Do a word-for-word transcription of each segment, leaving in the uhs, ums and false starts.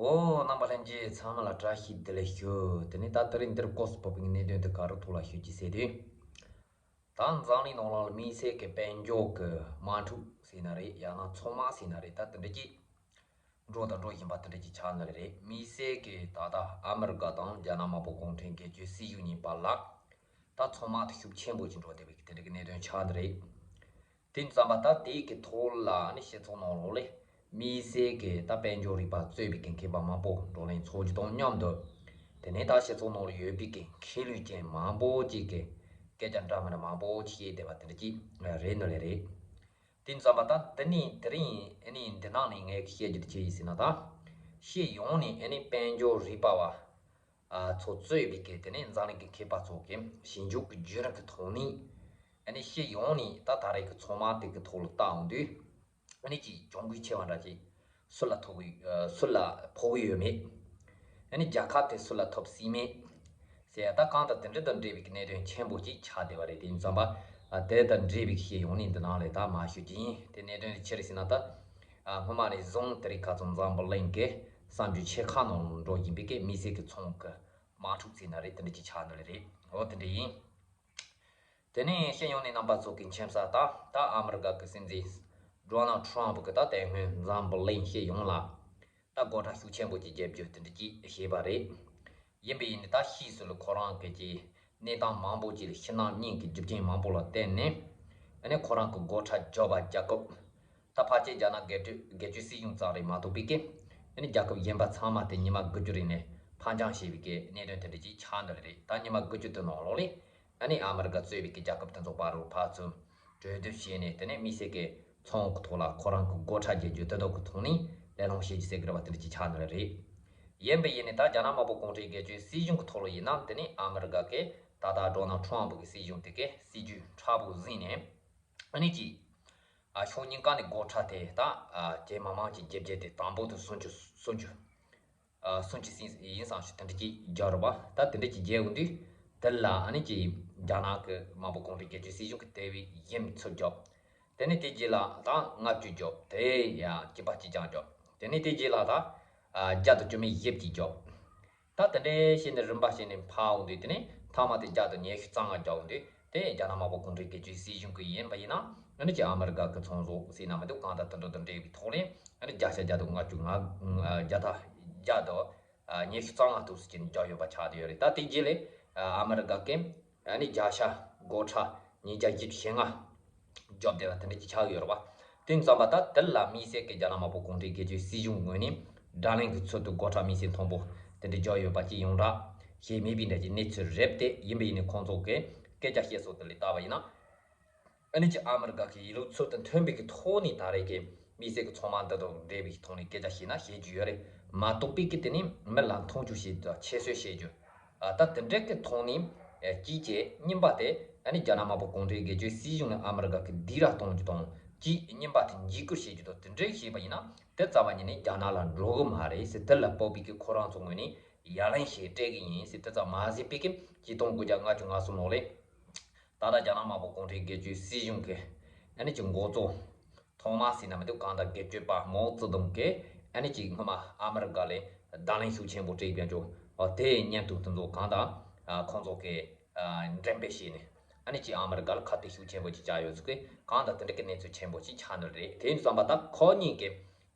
ཨོ། རྣམ་པ་ལྷན་རྒྱས་ཚང་མ་ལ་བཀྲ་ཤིས་བདེ་ལེགས་ཞུ། དེ་ནས་ད་དེ་རིང་འདིར་སྐོར་སུ་བབས་པའི་གནད་དོན་དེ་ག་རུ་ཐོག་ལ་ཞུ་རྒྱུ་ཟེར་དུས། ད་འཛམ་གླིང་ནང་ལ་དམིགས་བསལ་གྱི་དཔལ་འབྱོར་གྱི་དམག་འཁྲུག་ཟེར་ན་རེད། ཡང་ན་ཚོང་དམག་ཟེར་ན་རེད། ད་དེ་འདྲ་ཅིག་འགྲོ་དང་འགྲོ་བཞིན་པ་དེ་འདྲ་ཅིག་ཆགས་ནི་རེད། དམིགས་བསལ་གྱི་ད་ལྟ་ཨ་མི་རི་ཀ་དང་རྒྱ་ནག་དམར་པོ་གུང་ཁྲན་སྒེར་གཅོད་སྲིད་གཞུང་གཉིས་བར་ལ་ད་ཚོང་དམག་དེ་ཤུགས་ཆེན་པོ་ཅིག་འགྲོ་བསྡད་པའི་དེ་འདྲ་གི་གནད་དོན་ཆགས་ནི་རེད། དེ་ཙམ་པ་ད་དེའི་གི་ཐོག་ལ་ནི་སྤྱི་ཚོགས་ནང་ལོགས་ལས་དམིགས་བསལ་གྱི་ད་དཔལ་འབྱོར་རིག་པ་གཙོས་པའི་གི་མཁས་པ་མང་པོ་བགྲོ་གླེང་ཚོགས་རྒྱུ་དང་མཉམ་དུ། དེ་ནས་ད་སྤྱི་ཚོགས་ནང་ལ་ཡོད་པའི་གི་མཁས་བླུན་ཅན་མང་པོ་ཅིག་གི་སྐད་ཆ་འདྲ་མི་འདྲ་མང་པོ་ཅིག་བཤད་བསྡད་པ་དེ་འདྲ་ཅིག་རེད་ནི་ལས་རེད། དེ་ཙམ་པ་ད་འདི་ནས་དེ་རིང་ཨ་ནི་འདི་ནང་ནས་ངས་བཤད་རྒྱུ་དེ་ཅི་ཡིན་ཟེར་ན། ད་སྤྱི་ཡོངས་ནས་ཨ་ནི་དཔལ་འབྱོར་རིག་པ་བ་ཚོ་གཙོས་པའི་གི་དེ་ནས་འཛམ་གླིང་གི་མཁས་པ་ཚོ་གི་ཞིབ་འཇུག་གི་བརྒྱུད་རིམ་གི་ཐོག་ནས། ཨ་ནི་སྤྱི་ཡོངས་ནས་ད་ད་རེས་ཀྱི་ཚོང་དམག་དེ་གི་ཐོག་ལ་བལྟ་འོང་དུས། ཨ་ནི་ཅིག་གྱོང་གུན་ཆེ་བ་འདྲ་ཅིག་སུ་ལ་ཐོབ་གི་ཨ་སུ་ལ་ཕོག་གི་ཡོད་མེད། ཨ་ནི་རྒྱལ་ཁབ་དེ་སུ་ལ་ཐོབ་སྲིད་མེད་ཟེར་ཡ་ད་གང་ལྟར་དེ་འདྲ་དང་འབྲེལ་བའི་གནད་དོན་ཆེན་པོ་ཅིག་ཆགས་བསྡད་པ་རེད། དེ་ཡིན་ཙམ་པ་ཨ་དེ་དང་འབྲེལ་བའི་སྤྱི་ཡོངས་ནས་འདི་ནང་ལས་ད་མ་ཞུ་རྒྱུ་ཡིན། དེ་གནད་དོན་དེ་ཅི་རེད་ཟེར་ན། ད་ཨ་སྔོན་མ་ནས་བཟུང་དེ་རིང་ཁ་སང་འཛམ་བུ་གླིང་གི་གསར་འགྱུར་ཆེ་ཁག་ནང་འགྲོ་བཞིན་པའི་གི་དམིགས་བསལ་གྱི་ཚོང་གི་དམག་འཁྲུག་ཟེར་ན་རེད། དེ་འདྲ་ཅིག་ཆགས་ནི་རེད། འོ་དེ་འདྲ་ཡིན། དེ་ནས་སྤྱི་ཡོངས་ནས་རྣམ་པ་ཚོ་གི་མཁྱེན་གསལ་ལྟར། ད་ཨ་མི་རི་ཀ་གི་སྲིད་འཛིན་ཌོ་ནལ་ཊམ་གི་ད་དེ་སྔོན་འཛམ་བུ་གླིང་སྤྱི་ཡོངས་ལ་ད་སྒོ་ཁྲལ་ཤུགས་ཆེན་པོ་ཅིག་བརྒྱབ་རྒྱུ་དེ་འདྲ་ཅིག་བྱས་པ་རེད། ཡིན་པ་ཡིན་ནའི་ད་ཕྱིས་སུ་ལ་ཁོ་རང་གི་ཅིག་གནས་སྟངས་མང་པོ་ཅིག་ལ་ཕྱི་ནང་གཉིས་ཀྱི་རྒྱུ་རྐྱེན་མང་པོ་ལ་བརྟེན་ནས། ཨ་ནི་ཁོ་རང་གི་སྒོ་ཁྲལ་བརྒྱབ་པ་རྒྱལ་ཁབ། ད་ཕལ་ཆེར་རྒྱ་ནག་སྒེར་གཅོད་སྒེར་གཅོད་སྲིད་གཞུང་ཙམ་རེད་མ་གཏོགས་པའི་གི། ཨ་ནི་རྒྱལ་ཁབ་གཞན་པ་ཚང་མ་དེ་ཉི་མ་དགུ་བཅུ་རིང་ནས་ཕར་འགྱངས་བྱས་པའི་གི་གནད་དོན་དེ་འདྲ་ཅིག་ཆགས་འདི་རེད། ད་ཉི་མ་དགུ་བཅུ་དེ་ནང་ལོགས་ལས་ཨ་ནི་ཨ་མི་རི་ཀ་གཙོས་པའི་གི་རྒྱལ་ཁབ་དེ་ཚོ་བར་རུ་ཕར་ཚུར་གྲོས་བསྡུར་བྱས་ནས། དེ་ནས་དམིགས་བསལ་གི་ཚོང་གི་ཐོག་ལ་ཁོ་རང་གི་སྒོ་ཁྲལ་རྒྱག་རྒྱུ་དེ་དག་གི་ཐོག་ནས་ལས་སློང་བྱེད་རྒྱུ་ཟེར་གི་རེད་པ། དེ་འདྲ་ཅིག་ཆགས་འདི་རེད། ཡིན་པ་ཡིན་ནའི་ད་རྒྱ་ནག་དམར་པོ་གུང་ཁྲན་སྒེར་གཅོད་སྲིད་གཞུང་གི་ཐོག་ལ་ཡིན་ན། དེ་ནས་ཨ་མི་རི་ཀ་གི་ད་ལྟ་ཌོ་ནལ་ཊམ་གི་སྲིད་གཞུང་དེ་གི་སྲིད་ཇུས་མཁྲེགས་པོ་བཟུང་ནས། ཨ་ནི་ཅིག་ཨ་ཕྱོགས་གཉིས་ཀ་ནས་སྒོ་ཁྲལ་དེ་ད་ཨ་ཇེ་མང་མང་ཅིག་བརྒྱབ་བརྒྱབ་སྟེ། དང་པོ་དེ་སུམ་ཅུ་སུམ་ཅུ་ཨ་སུམ་ཅུ་ཟིན་ཡིན་བསམ་ཞིག་དེ་འདྲ་ཅིག་རྒྱག་རོགས་པ། ད་དེ་འདྲ་ཅིག་རྒྱག་འོང་དུས་དེ་ལ་ཨ་ནི་ཅིག་རྒྱ་ནག་གི་དམར་པོ་གུང་ཁྲན་སྒེར་གཅོད་སྲིད་གཞུང་གི་དེ་བས་ཡིན་ཚུར་རྒྱོབ། དེ་ནས་དེ་རྗེས་ལ་ད་ལྔ་བཅུ་རྒྱོབ། དེ་ཡང་གཅིག་པ་གཅིག་རྐྱང་རྒྱོབ། དེ་ནས་དེ་རྗེས་ལ་ད་ཨ་བརྒྱ་དང་བཅུ་མེད་བཞི་བཅུ་རྒྱོབ། ད་དེ་འདྲའི་བྱས་ནས་རིམ་པ་བྱས་ནས་ཕར་འོང་དུས། དེ་ནས་མཐའ་མ་དེ་བརྒྱ་དང་ཉི་ཤུ་རྩ་ལྔ་རྒྱག་འོང་དུས། དེ་རྒྱ་ནག་དམར་པོ་གུང་ཁྲན་སྒེར་གཅོད་སྲིད་གཞུང་གི་ཡིན་པ་ཡིན་ན། ཨ་ནི་ཅིག་ཨ་མི་རི་ཀ་གི་ཚོང་ཟོག་ཟེར་ན་མི་འདུག་གང་ལྟར་དེ་འདྲ་དང་འབྲེལ་བའི་ཐོག་ནས་ཨ་ནི་བརྒྱ་ཆ་བརྒྱ་དང་ལྔ་བཅུ་ང་། བརྒྱ་ཆ་བརྒྱ་དང་ཉི་ཤུ་རྩ་ལྔ་དུ་སུ་ཅིག་རྒྱག་ཡོད་པ་ཆགས་བསྡད་ཡོད་རེད། ད་དེ་རྗེས་ལས་ཨ་མི་རི་ཀ་གིས་ཨ་ནི་བརྒྱ་ཆ་སྒོ་ཁྲལ་ཉིས་བརྒྱ་བཞི་བཅུ་ཞེ་ལྔ་རྒྱོབ་བསྡད་པ་དེ་འདྲ་ཅིག་ཆགས་ཡོད་རེད་པ། དེ་ཙམ་པ་ད་དེ་ལ་དམིགས་བསལ་གྱི་རྒྱ་ནག་དམར་པོ་གུང་ཁྲན་སྒེར་གཅོད་སྲིད་གཞུང་ངོས་ནས་དགྲ་ལན་གྱི་ཚུལ་དུ་སྒོ་ཁྲལ་དམིགས་བསལ་མཐོན་པོ་དེ་འདྲ་རྒྱག་ཡོད་པ་ཅིག་ཡོངས་གྲགས་བྱས་མེད་པའི་འདྲ་ཅིག་གནས་ཚུལ་རེད་དེ། ཡིན་པ་ཡིན་ནའི་ཁོང་ཚོ་གི་སྐད་ཆ་བཤད་སྲོལ་དེ་ལ་བལྟས་པ་ཡིན་ན། ཨ་ནི་ཅིག་ཨ་མི་རི་ཀ་གི་ཡིན་ལུགས་ཚུལ་དང་མཐུན་པའི་གི་ཐོག་ནས་ད་རེས་ཀྱི་དམིགས་བསལ་གྱི་ཚོང་དམག་འདི་དང་འབྲེལ་བའི་ཐོག་ནས་སྐད་ཆ་བཤད་ན་བཤད་རྒྱུ་ཡོད་རེད་མ་གཏོགས་པའི་གི། དེ་ནས་མི་ལ་མཐོང་ཆུང་བྱེད་རྒྱུ་དང་ཁྱད་གསོད་བྱེད་རྒྱུ། ཨ་ད་དེ་འདྲ་གི་ཐོག་ནས་ཨ་གཅིག་བྱས། གཉིས་པ་དེ་ཨ་ནི་རྒྱ་ནག་དམར་པོ་གུང་ཁྲན་སྒེར་གཅོད་སྲིད་གཞུང་ནས་ཨ་མི་རི་ཀ་གི་སྡིགས་ར་གཏོང་རྒྱུ་དང་གཅིག་གཉིས་པ་དེ་འཇིགས་སྐུལ་བྱེད་རྒྱུ་དང་། དེ་འདྲ་བྱས་པ་ཡིན་ན་དེ་རྩ་བ་ཉིད་ནས་རྒྱ་ནག་ལ་འགྲོ་གི་མ་རེད་ཟེར། དེ་ལ་དཔག་པའི་གི་ཁོ་རང་ཚོ་ངོས་ནས་ཡ་ལན་ཞིག་སྤྲད་གི་ཡིན་ཟེར། དེ་ཙམ་མ་ཟད་པའི་གི་ཆིག་སྟོང་དགུ་བརྒྱ་ལྔ་བཅུ་ང་གསུམ་ལོ་ལས། ད་ལྟ་རྒྱ་ནག་དམར་པོ་གུང་ཁྲན་སྒེར་གཅོད་སྲིད་གཞུང་གི་ཨ་ནི་ཅིག་འགོ་གཙོ་ཐོག་མ་ཟེར་ན་མི་འདུག་གང་ལྟར་སྒེར་གཅོད་པ་མའོ་ཙེ་ཏུང་གིས་ཨ་ནི་ཅིག་སྔོན་མ་ཨ་མི་རི་ཀ་ལ་རྡུང་ལེན་ཤུགས་ཆེན་པོ་སྤྲད་ཡོད་ཅོག། ཨོ་དེ་མཉམ་དུ་དེ་ཚོ་གང་ལྟར་ཨ་ཁོང་ཚོ་གི་ཨ་འགྲེམས་སྤེལ་བྱས་ནས་ཨ་ནི་ཅིག་ཨ་མི་རི་ཀ་ལ་ཁ་གཏད་ཤུགས་ཆེན་པོ་ཅིག་བྱས་ཡོད་ཚུལ་གི་གང་ལྟར་དེ་འདྲ་གི་གནས་ཚུལ་ཆེན་པོ་ཅིག་ཆགས་ནི་རེད། དེ་ཡིན་དུས་ཙམ་པ་ད་ཁོ་གཉིས་ཀྱི་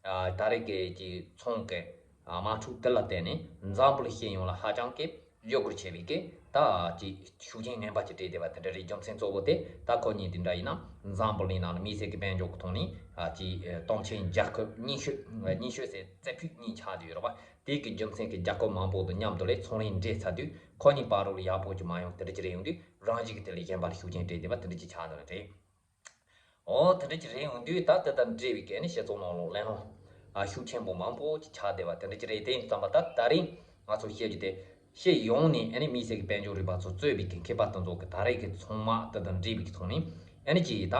ཨ་ད་རེས་ཀྱི་ཅིག་ཚོང་གི་ཨ་དམག་འཁྲུག་དེ་ལ་བརྟེན་ནས་འཛམ་བུ་གླིང་སྤྱི་ཡོངས་ལ་ཧ་ཅང་གི་གཡོ་འགུལ་ཆེ་བའི་གི་ད་ཅིག་ཤུགས་རྐྱེན་ངན་པ་ཅིག་སྤྲད་བསྡད་པ་དེ་འདྲ་རེད། རྒྱུ་མཚན་གཙོ་བོ་དེ་ད་ཁོ་གཉིས་དེ་འདྲ་ཡིན་ན་འཛམ་བུ་གླིང་ནང་ལ་དམིགས་བསལ་གི་དཔལ་འབྱོར་གི་ཐོག་ནས་ཨ་ཅིག་སྟོབས་ཆེན་རྒྱལ་ཁབ་རྙིང་ཤོས་རྙིང་ཤོས་ཟེར་རྩེ་ཕུད་གཉིས་ཆགས་བསྡད་ཡོད་རེད་པ། དེ་གི་རྒྱུ་མཚན་གྱིས་རྒྱལ་ཁབ་མང་པོ་དང་མཉམ་དུ་ལས་ཚོང་ལས་འབྲེལ་ཚར་དུས་ཁོ་གཉིས་བར་རུ་ལ་ཡག་པོ་ཅིག་མ་ཡོང་། དེ་འདྲ་ཅིག་རེད་ཡོང་དུས་རང་བཞིན་གྱི་དེ་ལས་གཞན་པ་ལ་ཤུགས་རྐྱེན་སྤྲད་བསྡད་པ་དེ་འདྲ་ཅིག་ཆགས་ནི་རེད། ཨོ་དེ་འདྲ་ཅིག་རེད་ཡོང་དུས་ད་དེ་དང་འབྲེལ་བའི་གི་ནི་སྤྱི་ཚོགས་ནང་ལོགས་གླེང་སློང་ཨ་ཤུགས་ཆེན་པོ་མང་པོ་ཅིག་ཆགས་བསྡད་པ་དེ་འདྲ་ཅིག་རེད། དེ་ཡིན་དུས་ཙམ་པ་ད་ད་རིང་ང་ཚོ་བཤད་རྒྱུ་དེ་སྤྱི་ཡོངས་ནས་ཨ་ནི་དམིགས་བསལ་གྱི་དཔལ་འབྱོར་རིག་པ་ཚོ་གཙོས་པའི་གི་མཁས་པ་དེ་ཚོ་གི་ད་རེས་ཀྱི་ཚོང་དམག་དེ་དང་འབྲེལ་བའི་གི་ཐོག་ནས་ཨ་ནི་ཅིག་ད་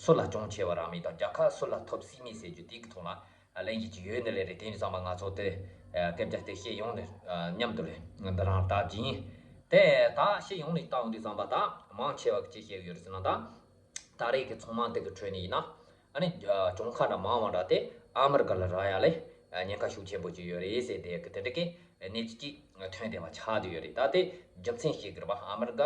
སུ་ལ་གྱོང་ཆེ་བ་རག་མིན་དང་རྒྱལ་ཁ་སུ་ལ་ཐོབ་སྲིད་མིན་ཟེར་རྒྱུ་དེ་གི་ཐོག་ལ་གླེང་རྒྱུ་ཅིག་ཡོད་ནི་ལས་རེད། དེ་ཡིན་དུས་ཙམ་པ་ང་ཚོ་དེ་སྐད་ཆ་དེ་སྤྱི་ཡོངས་ནས་མཉམ་དུ་ལས་འདི་རང་ལྟ་རྒྱུ་ཡིན། དེ་ད་སྤྱི་ཡོངས་ནས་བལྟ་ཡོང་དུས་ཙམ་པ་ད་མང་ཆེ་བ་གི་ཅི་བཤད་ཡོད་རེད་ཟེར་ན། ད་ད་རེས་ཀྱི་ཚོང་དམག་དེ་གི་ཁྲོད་ནས་ཡིན་ན་ཨ་ནི་གྱོང་ཁ་འདྲ་མང་བ་འདྲ་དེ་ཨ་མི་རི་ཀ་ལ་རག་ཡ་ལས་ ཉེན་ཁ་ཤུགས་ཆེན་པོ་ཅིག་ཡོད་རེད་ཟེར་དེ་གི་དེ་འདྲ་གི་གནས་ཚུལ་ཅིག་ཐོན་བསྡད་པ་ཆགས་བསྡད་ཡོད་རེད། ད་དེ་རྒྱུ་མཚན་ཤེས་དགོས་རེད་པ། ཨ་མི་རི་ཀ་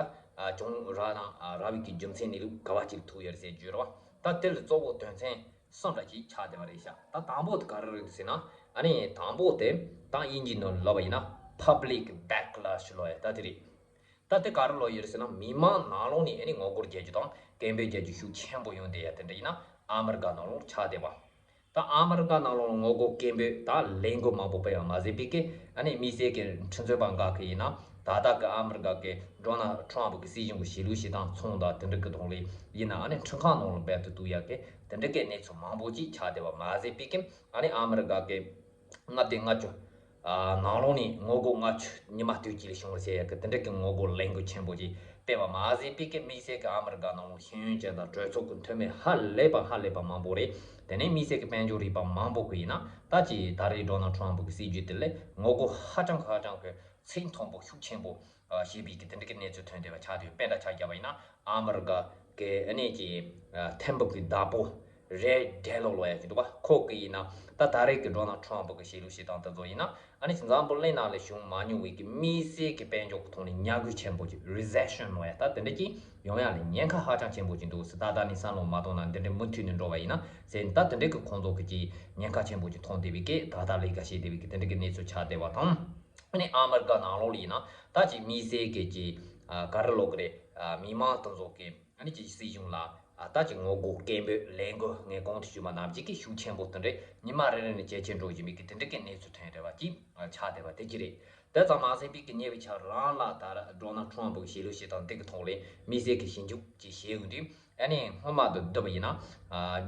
གྱོང་རག་དང་རག་པའི་གི་རྒྱུ་མཚན་གནས་ལུགས་ག་བ་ཅིག་ཐུག་ཡོད་རེད་ཟེར་རྒྱུ་རེད་པ། ད་དེ་ལ་གཙོ་བོ་དོན་ཚན་གསུམ་འདྲ་ཅིག་ཆགས་བསྡད་པ་རེད་ཤག་ད་དང་པོ་དེ་ག་རེ་རེད་ཟེར་ན། ཨ་ནི་དང་པོ་དེ་ད་དབྱིན་ཇིའི་ནང་ལབ་པ་ཡིན་ན་public backlash ལབ་ཡ་ད་དེ་རེད། ད་དེ་ག་རེ་ལབ་ཡོད་རེད་ཟེར་ན། མི་མང་ནང་ལོགས་ནས་ཨ་ནི་ངོ་རྒོལ་རྒྱག་རྒྱུ་དང་སྐད་འབོད་རྒྱག་རྒྱུ་ཤུགས་ཆེན་པོ་ཡོང་བསྡད་ཡ་དེ་འདྲ་ཡིན་ན་ཨ་མི་རི་ཀ་ནང་ལོགས་ཆགས་བསྡད་པ། ད་ཨ་མི་རི་ཀ་ནང་ལོགས་ངོ་རྒོལ་སྐད་འབོད་ད་ལས་འགུལ་མང་པོ་སྤེལ་བ་མ་ཟད་པའི་གི་ཨ་ནི་དམིགས་བསལ་གི་ཁྲིམས་རྩོད་པ་འགའ་གི་ཡིན་ན་ད་ལྟ་གི་ཨ་མི་རི་ཀ་གི་ཌོ་ནལ་ཊམ་གི་སྲིད་གཞུང་གི་བྱེད་ལུགས་བྱེད་སྟངས་མཚུངས་དང་དེ་འདྲ་གི་ཐོག་ལ་ཡིན་ན་ཨ་ནི་ཁྲིམས་ཁང་ནང་ལ་སྦས་དུ་གཏུག་ཡ་གི་དེ་འདྲ་གི་གནས་ཚུལ་མང་པོ་ཅིག་ཆགས་བསྡད་པ་མ་ཟད་པའི་གི་ཨ་ནི་ཨ་མི་རི་ཀ་གི་མངའ་སྡེ་ལྔ་བཅུ་ནང་ལོགས་ནས་ངོ་རྒོལ་ལྔ་བཅུ་ཉི་མ་དུས་གཅིག་ལ་བྱུང་བ་ཟེར་ཡ་གི་དེ་འདྲ་གི་ངོ་རྒོལ་ལས་འགུལ་ཆེན་པོ་ཅིག་སྤེལ་བ་མ་ཟད་པའི་གི་དམིགས་བསལ་གི་ཨ་མི་རི་ཀ་ནང་ལོགས་ཤེས་ཡོན་ཅན་དང་གྲོས་ཚོགས་ཀྱི་འཐུས་མི་ཧ་ལས་པ་ཧ་ལས་པ་མང་པོ་རེད། དེ་ནས་དམིགས་བསལ་གི་དཔལ་འབྱོར་རིག་པ་མང་པོ་གི་ཡིན་ན་ད་ཅི་ད་རེས་ཌོ་ནལ་ཊམ་གི་སྲིད་ཇུས་དེ་ལས་ངོ་རྒོལ་ཧ་ཅང་གི་ཧ་ཅང་གི་ཚད་མཐོན་པོ་ཤུགས་ཆེན་པོ་བྱེད་པའི་གི་དེ་འདྲ་གི་གནས་ཚུལ་ཐོན་བསྡད་པ་ཆགས་དུས་དཔེ་འདྲ་ཆ་བཞག་པ་ཡིན་ན་ཨ་མི་རི་ཀ་གི་ཨ་ནི་ཅི་ཐེམ་པ་གི་བདག་པོ་རེ་ཌེ་ལོ་ལབ་ཡ་ཅིག་འདུག་པ། ཁོ་གི་ཡིན་ན་ད་ད་རེས་ཀྱི་ཌོ་ནལ་ཊམ་གི་བྱེད་ལུགས་བྱེད་སྟངས་དེ་ཚོ་ཡིན་ན་ཨ་ནི་འཛམ་བུ་གླིང་ནང་ལ་བྱུང་མ་མྱོང་བའི་གི་དམིགས་བསལ་གི་དཔལ་འབྱོར་གི་ཐོག་ནས་ཉམས་རྒུད་ཆེན་པོ་ཅིག་རི་སེ་ཤན་ལབ་ཡ་ད་དེ་འདྲ་ཅིག་ཡོང་ཡ་ལ་ཉེན་ཁ་ཧ་ཅང་ཆེན་པོ་ཅིག་འདུག་ཟེར། ད་ལྟ་ནས་བསམ་བློ་མ་གཏོང་ན་འདི་འདྲ་མུ་མཐུད་ནས་འགྲོ་བ་ཡིན་ན་ཟེར་ད་དེ་འདྲ་གི་ཁོང་ཚོ་གི་ཅིག་ཉེན་ཁ་ཆེན་པོ་ཅིག་མཐོང་བསྡད་པའི་གི་ད་ལྟ་ལས་ཀ་བྱེད་བསྡད་པའི་གི་དེ་འདྲ་གི་གནས་ཚུལ་ཆགས་བསྡད་པ་དང་། ཨ་ནི་ཨ་མི་རི་ཀ་ནང་ལོགས་ལ་ཡིན་ན་ད་ཅིག་དམིགས་བསལ་གི་ཅིག་ག་རེ་ལབ་གི་རེད། མི་མང་དེ་ཚོ་གི་ཨ་ནི་ཅིག་སྲིད་གཞུང་ལ་ཨ་ད་ཅིག་ངོ་རྒོལ་སྐད་འབོད་ལས་འགུལ་ངས་གོང་དུ་ཞུས་པ་ནང་བཞིན་གྱི་ཤུགས་ཆེན་པོ་དེ་འདྲས་ཉི་མ་རེ་རེ་ནས་ཇེ་ཆེར་འགྲོ་བཞིན་པའི་གི་དེ་འདྲ་གི་གནས་ཚུལ་ཐོན་རེད་བ་ཅིག་ཆགས་བསྡད་པ་དེ་ཅི་རེད། དེ་ཙམ་མ་ཟད་པའི་གི་ཉེ་བའི་ཆར་རང་ལ་ད་ཌོ་ནལ་ཊམ་གི་བྱེད་ལུགས་བྱེད་སྟངས་དེ་གི་ཐོག་ལས་དམིགས་བསལ་གི་ཞིབ་འཇུག་ཅིག་བྱེད་ཡོང་དུས་ཨ་ནི་སྔོན་མ་དང་བསྡུར་བ་ཡིན་ན་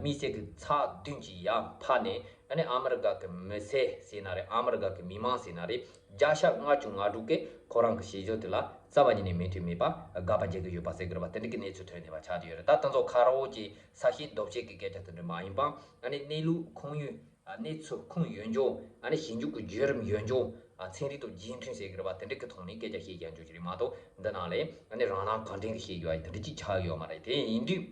དམིགས་བསལ་གི་ཚགས་དུས་ཀྱི་ཡར་ཕར་ནས་ཨ་ནི་ཨ་མི་རི་ཀ་གི་མི་སེར་ཟེར་ན་རེད། ཨ་མི་རི་ཀ་གི་མི་མང་ཟེར་ན་རེད། བརྒྱ་ཆ་ལྔ་བཅུ་ང་དྲུག་གིས་ཁོ་རང་གི་བྱེད་སྤྱོད་དེ་ལ་རྩ་བ་ཉིད་ནས་མོས་མཐུན་མེད་པ་དགག་པ་རྒྱག་གི་ཡོད་པ་ཟེར་གི་རེད་པ། དེ་འདྲ་གི་གནས་ཚུལ་ཐོན་བསྡད་པ་ཆགས་བསྡད་ཡོད་རེད། ད་དེ་ཚོ་ཁ་རོག་གི་ས་བཤད་རྡོ་བཤད་ཀྱི་སྐད་ཆ་དེ་འདྲ་མ་ཡིན་པ་ཨ་ནི་གནས་ལུགས་ཁུངས་ཡོད་གནས་ཚུལ་ཁུངས་ཡོད་འཇོག་ཨ་ནི་ཞིབ་འཇུག་གི་བརྒྱུད་རིམ་ཡོད་འཇོག་ཚན་རིག་དང་རྗེས་མཐུན་ཟེར་གི་རེད་པ། དེ་འདྲ་གི་ཐོག་ནས་སྐད་ཆ་བཤད་རྒྱག་འཇོག་གི་རེད་མ་གཏོགས་འདི་ནང་ལས་ཨ་ནི་རང་སྣང་གང་དྲན་གི་བཤད་རྒྱུ་ཨ་ནི་དེ་འདྲ་ཅིག་ཆགས་ཡོད་མ་རེད། དེ་ཡིན་དུས།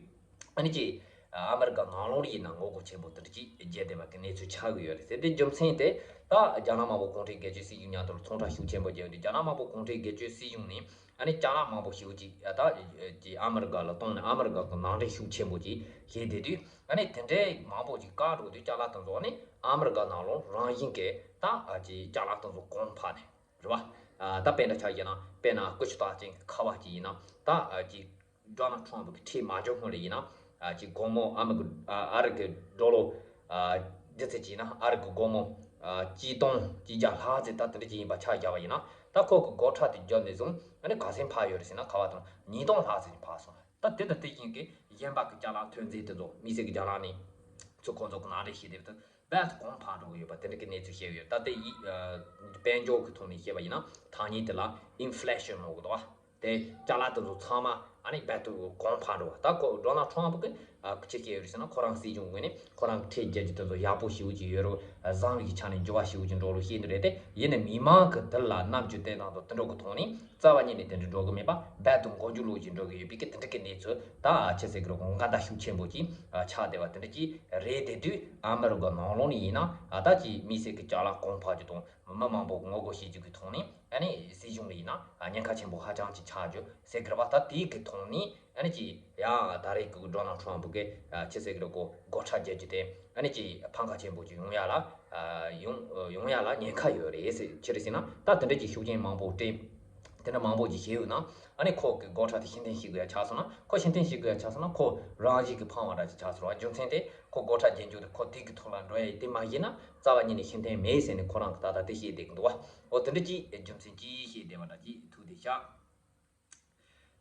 ཨ་ནི་ཅིག་ཨ་མི་རི་ཀ་ནང་ལོགས་ཡིན་ན་ངོ་རྒོལ་ཆེན་པོ་དེ་འདྲ་ཅིག་བརྒྱབ་བསྡད་པ་གི་གནས་ཚུལ་ཆགས་ཀྱི་ཡོད་རེད་ཟེར། དེ་རྒྱུ་མཚན་དེ་ད་རྒྱ་ནག་དམར་པོ་གུང་ཁྲན་སྒེར་གཅོད་སྲིད་གཞུང་མཉམ་དུ་ཚོང་ཁྲ་ཤུགས་ཆེན་པོ་བརྒྱབ་ཡོད་དུས་རྒྱ་ནག་དམར་པོ་གུང་ཁྲན་སྒེར་གཅོད་སྲིད་གཞུང་ནས་ཨ་ནི་ཅ་ལག་མང་པོ་ཞེ་པོ་ཅིག་ཨ་ད་ཅིག་ཨ་མི་རི་ཀ་ལ་གཏོང་ནས་ཨ་མི་རི་ཀ་གི་ནང་འདྲེན་ཤུགས་ཆེན་པོ་ཅིག་བྱས་བསྡད་དུས་ཨ་ནི་དེ་འདྲའི་མང་པོ་ཅིག་བཀག་འགྲོ་དུས་ཅ་ལག་དེ་ཚོ་ཨ་ནི་ཨ་མི་རི་ཀ་ནང་ལོགས་རང་བཞིན་གྱིས་ད་ཅིག་ཅ་ལག་དེ་ཚོ་གོང་འཕར་ནས་རེད་བ། ད་དཔེ་འདྲ་ཆ་བཞག་ན་དཔེར་ན་ཀུ་ཤུ་རྟགས་ཅན་གྱི་ཁ་པར་ཅིག་ཡིན་ན་ད་ཅིག་ཌོ་ནལ་ཊམ་གྱིས་ཁྲིད་མ་འཇོག་སྔོན་ལ་ཡིན་ན། ཨ་ཅིག་སྒོར་མོ་ཨ་མི་གི་ཨ་ཨ་རི་གི་ཌོ་ལར་ཨ་འདི་ཚོ་བྱས་ན་ཨ་རི་གི་སྒོར་མོ་ཨ་གཅིག་སྟོང་གཅིག་བརྒྱ་ལྷག་ཙམ་ད་དེ་འདྲ་ཅིག་ཡིན་པ་ཆ་བཞག་པ་ཡིན་ན། ད་ཁོ་གི་སྒོ་ཁྲལ་དེ་བརྒྱབ་ནས་བཟུང་ཨ་ནི་ག་ཚད་འཕར་ཡོད་རེད་ཟེར་ན་ག་བ་དང་ཉིས་སྟོང་ལྷག་ཙམ་འཕར་སོང་། ད་དེ་དང་དེ་བཞིན་གྱི་གཞན་པ་གི་ཅ་ལག་ཐོན་རྫས་དེ་ཚོ་དམིགས་བསལ་གྱི་རྒྱ་ནག་ནས་ཚུར་ཁོང་ཚོ་གི་ནང་འདྲེན་བྱས་བསྡད་པ་དང་། རྦད་དེ་གོང་འཕར་འགྲོ་གི་ཡོད་པ་དེ་འདྲ་གི་གནས་ཚུལ་བཤད་ཡོད། ད་ལྟ་ཡི་ཨ་དཔལ་འབྱོར་གི་ཐོག་ནས་བཤད་པ་ཡིན་ན་ཐ་སྙད་དེ་ལ་ཨིན་ཕི་ལེ་ཤན་ལབ་གི་འདུག་བ། དེ་ཅ་ལག་དེ་ཚོ་ཚང་མ་ཨ་ནི་རྦད་དེ་གོང་འཕར་འགྲོ་བ། ད་ཁོ་ཌོ་ནལ་ཊམ་གི་ཨ་ཅི་བཤད་ཡོད་རེད་ཟེར་ན་ཁོ་རང་སྲིད་གཞུང་ངོས་ནས་ཁོ་རང་གི་ཁྲལ་རྒྱག་རྒྱུ་དེ་ཚོ་ཡག་པོ་ཞེ་པོ་ཅིག་ཡོད་རུང་བཟང་བའི་ཆ་ནས་འགྱུར་བ་ཞེ་པོ་ཅིག་འགྲོ་རུང་བཤད་ནི་རེད། དེ་ཡིན་ན་མི་མང་གི་དེ་ལ་རྣམ་དཔྱོད་བསྟེན་སྟངས་དང་དེ་འདྲ་གི་ཐོག་ནས་རྩ་བ་ཉིད་ནས་དེ་འདྲ་འགྲོ་གི་མེད་པ་རྦད་དེ་མགོ་མཇུག་ལོག་ཅིག་འགྲོ་གི་ཡོད་པའི་གི་དེ་འདྲ་གི་གནས་ཚུལ་ད་ཨ་ཅི་ཟེར་གི་རེད། གོ་འགལ་ཟླ་ཤུགས་ཆེན་པོ་ཅིག་ཨ་ཆགས་བསྡད་པ་དེ་འདྲ་ཅིག་རེད། དེ་དུས་ཨ་མི་རི་ཀ་ནང་ལོགས་ནས་ཡིན་ན་ཨ་ད་ཅིག་དམིགས་བསལ་གྱི་ཅ་ལག་གོང་འཕར་རྒྱུ་དང་མི་མང་པོ་ངོ་རྒོལ་བྱེད་རྒྱུ་གི་ཐོག་ནས་ཨ་ནི་སྲིད་གཞུང་ལ་ཡིན་ན་ཨ་ཉེན་ཁ་ཆེན་པོ་ཧ་ཅང་ཅིག་ཆགས་རྒྱུ་ཟེར་གི་རེད་པ། ད་དེའི་གི་ཐོག་ནས་ཨ་ནི་ཅིག་ཡང་ད་རེས་གི་ཌོ་ནལ་ཊམ་གི་ཨ་ཅི་ཟེར་གི་རེད། གོ་སྒོ་ཁྲལ་རྒྱག་རྒྱུ་དེ་ཨ་ནི་ཅིག་ཕམ་ཁ་ཆེན་པོ་ཅིག་ཡོང་ཡ་ལ་ཨ་ཡོང་ཡོང་ཡ་ལ་ཉེན་ཁ་ཡོད་རེད་ཟེར། ཅི་རེད་ཟེར་ན་ད་དེ་འདྲ་ཅིག་ཤུགས་རྐྱེན་མང་པོ་སྤྲད། དེ་འདྲ་མང་པོ་ཅིག་བྱས་ཡོད་ན་ཨ་ནི་ཁོ་གི་སྒོ་ཁྲལ་དེ་ཕྱིར་འཐེན་བྱེད་དགོས་ཡ་ཆགས་སོང་ན། ཁོ་ཕྱིར་འཐེན་བྱེད་དགོས་ཡ་ཆགས་སོང་ན་ཁོ་རང་བཞིན་གྱིས་ཕམ་པ་འདྲ་ཅིག་ཆགས་སོང་བ། རྒྱུ་མཚན་དེ་ཁོ་སྒོ་ཁྲལ་རྒྱག་རྒྱུ་དེ་ཁོ་དེ་གི་ཐོག་ལ་འགྲོ་ཡ་ཡིན། དེ་མ་བྱས་ན་རྩ་བ་ཉིད་ནས་ཕྱིར་འཐེན་མེད་ཟེར་ནས་ཁོ་རང་གི་ད་ལྟ་དེ་བཤད་བསྡད་ཀྱི་འདུག་བ། འོ་དེ་འདྲ་ཅིག་རྒྱུ་མཚན་ཅིག་བཤད་བསྡད་པ་འདྲ་ཅིག་ཐུག་བསྡད་ཤག་